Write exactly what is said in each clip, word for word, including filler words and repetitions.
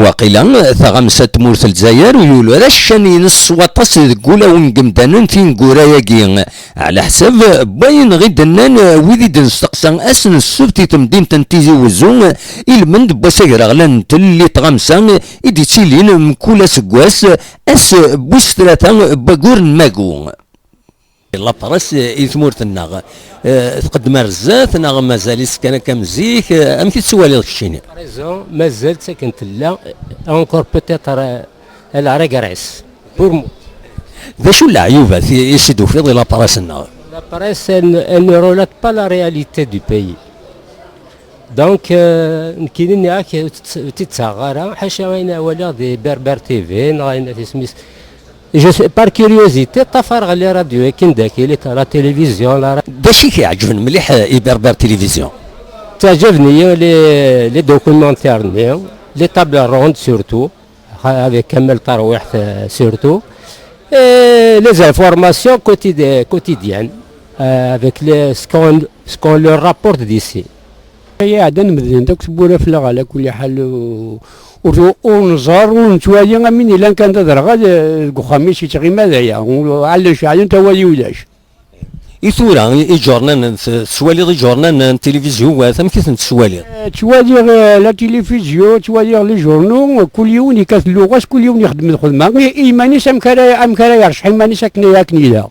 Waqila, taɣamsa n tmurt n Lezzayer ur yuli ara ccan-ines s waṭas deg wulawen n yemdanen tineggura-agi, ɛla ḥsab n wayen i d-nnan wid i d-nesteqsa ass n ssebt i temdint n Tizi Wezzu, ilmend n wass agraɣlan n tlelli n tɣamsa i d-ittilin mkul aseggas, ass n wis tlata n waggur n Magu. La presse i tmurt-nneɣ, eh, tqeddem ar zdat neɣ mazal-itt kan akka am zik? Eh, amek i tettwaliḍ keččini? Raison, mazal ttaken tella, encore peut-être, euh, elle regresse. Pour moi. D acu n leɛyubat i, i s-id-tufiḍ i la presse-nneɣ? La presse, elle, ne- elle ne relate pas la réalité du pays. Donc, euh, nekkini nniɣ-ak ur tt-, ur tt-id-ttaɣeɣ ara, ḥaca ayen waliɣ di Berber T V, neɣ ayen tismis. Je sais, par curiosité, ṭṭafareɣ les radios, akken d akili, la télévision, la ra- D acu i k-iɛeǧben mliḥ, eh, i Berber Télévision? Ttaɛǧaben-iyi les, les documentaires-nni, les tables rondes surtout, avec Kamel Tarwiḥt, euh, surtout, et les informations quotidi- quotidiennes, euh, avec les, ce qu'on, ce qu'on leur rapporte d'ici. Ay iɛeddan medden-d akk tewwura fell-aɣ ɛla kulli ḥal, ur, ur, ur nẓer, ur nettwali am win ilan kan d aderɣal, eh, deg uxxam-is yettɣima d aya, ɛellen ceɛlen tawali ulac. I tura, i, iǧurnanen, t- tettwaliḍ iǧurnanen, tilivizyu, wat, amek i ten-tettwaliḍ? Eh, ttwaliɣ, eh, la télévision, ttwaliɣ les journaux, kul yiwen yekkat lluɣa-s, kul yiwen ixeddem lxedma i i yiman-is, amek ara, amek ara yerceḥ iman-is akken, akken yella.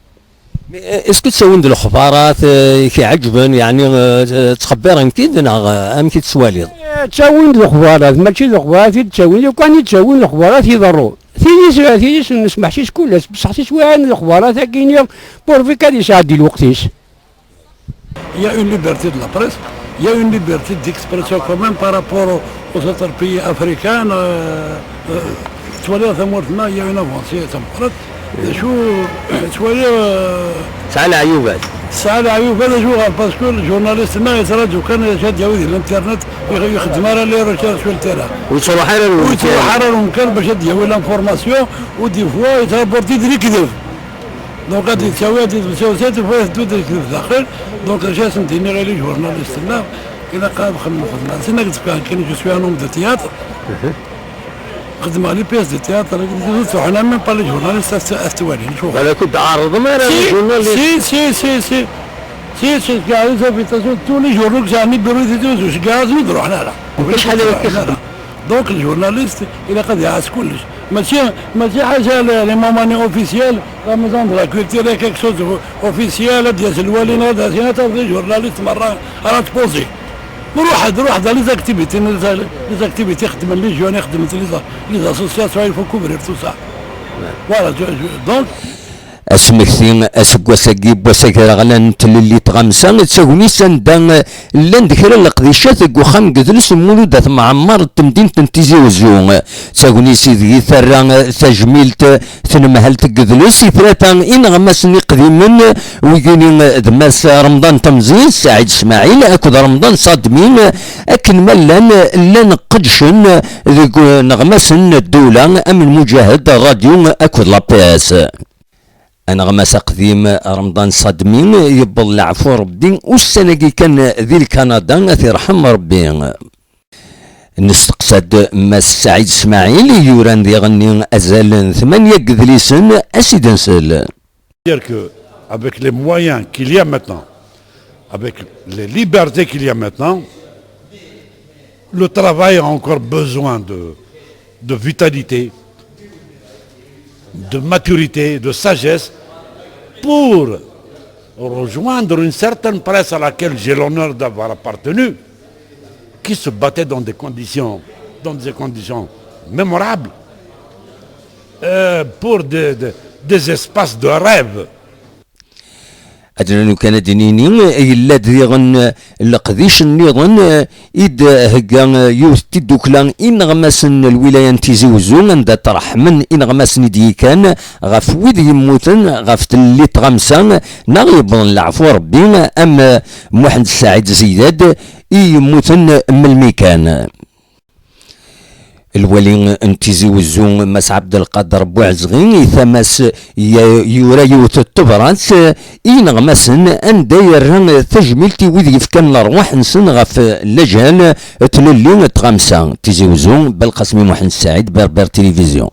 Mais, euh, est-ce que ttawin-d lexbarat, euh, i k-iɛeǧben, yeɛni, euh, ttxebbiren-k-id, neɣ, euh, amek i tettwaliḍ? Eh, ttawin-d lexbarat, mačči d lexbarat i d-ttawin, lukan i d-ttawin lexbarat iḍerrun. Tili s-, tili s-, nesmeḥsis kullec, bessah tiswiɛin n lexbarat-agi-nni, pourvu kan ad yesɛeddi lweqt-is. Il y a une liberté de la presse, il y a une liberté d'expression quand même par rapport aux, aux autres pays africains. Euh, euh, tettwaliḍ tamurt-nneɣ, il y a une avancée d tameqqrant. D acu tettwaliḍ, euh, tesɛa leɛyubat. Tesɛa leɛyubat, acuɣer? Parce que ljournaliste-nneɣ yettraǧu kan acu ad d-yawi di l'internet, ur ixeddem ara les recherches sur le terrain. Ur yettruḥ ara ur yettruḥ ara ɣer umkan bac ad d-yawi l'information, u des fois yettraporti-d lekdeb. Donc ad yettawi, ad yettawi, des fois yeteddu-d lekdeb daxel. Donc acu ad sen-d-iniɣ i les journalistes-nneɣ? Ilaq ad xedmen lxedma. Sin ad d-fkeɣ nekkini, je suis un homme de théâtre. Xedmeɣ les pièces de théâtre, ur ttruḥun même pas les journalistes ad t-, ad t-walin. Acuɣer? Wala ur d-ɛerḍen ara les journalistes. Si, si, si, si. Si, si, si, les invitations, tous les journaux que j'ai un bureau de tous, je gaze, ur d-ruḥen ara. Acḥal aya i xedmen. Donc, le journaliste, ilaq ad iɛass kullec. Mačči, mačči ḥaca les, les moments officiels, la maison de la culture, il y a quelque chose officiel, ad d-yas lwali, ad d-yas, ad d-yas les journalistes merra, ara tpozi. Ruḥ-d, ruḥ-d, les activités, les, les activités xeddmen les jeunes, xeddmen les, les associations, il faut couvrir tout ça. Voilà, je, je, donc. Asmekti aseggas-agi n wass agraɣlan n tlelli n tɣamsa d tagnit anda llan-d kra n leqdicat deg uxxam n yedles n Mulud At Mɛemmer n temdint n Tizi Wezzu. D tagnit ideg i terra tajmilt tnemhalt n yedles i tlata ineɣmasen iqdimen, wigini d Mass Remḍan Temẓi, Saɛid Smaɛil akked Remḍan Sadmi, akken ma llan, llan qeddcen deg ineɣmasen n ddula am Lmuǧahed, Rradyu akked la P S. Aneɣmas aqdim Remḍan Sadmi yewweḍ leɛfu Rebbi ussan-agi kan di Lkanada, ad t-irḥem Rebbi. Nesteqsa-d Mass Saɛid Smaɛil, yuran diɣenni azal n tmanya n yedlisen, ad s-id-nsel. Dire que, avec les moyens qu'il y a maintenant, avec les libertés qu'il y a maintenant, le travail a encore besoin de, de vitalité, de maturité, de sagesse pour rejoindre une certaine presse à laquelle j'ai l'honneur d'avoir appartenu, qui se battait dans des conditions, dans des conditions mémorables, euh, pour des, des, des espaces de rêve. Ad nanu kan ad d-nini, yella-d diɣen leqdic nniḍen i d-thegga yiwet n tiddukla ineɣmasen n lwilaya n Tizi Wezzu, anda ṭreḥmen ineɣmasen i d-yekkan ɣef wid yemmuten ɣef tlelli n tɣamsa neɣ yewwḍen leɛfu Rebbi, am Muḥend Saɛid Zeydad i yemmuten melmi kan. Lwali n Tizi Wezzu, Mass Abdelkader Bouezri, i tama-s, ya-, yura yiwet n tebrat i yineɣmasen, anda yerra tajmilt i wid yefkan lerwaḥ-nsen ɣef lajal n tlelli n tɣamsa. Tizi Wezzu, Belqasmi Muḥend Saɛid, Berbère Télévision.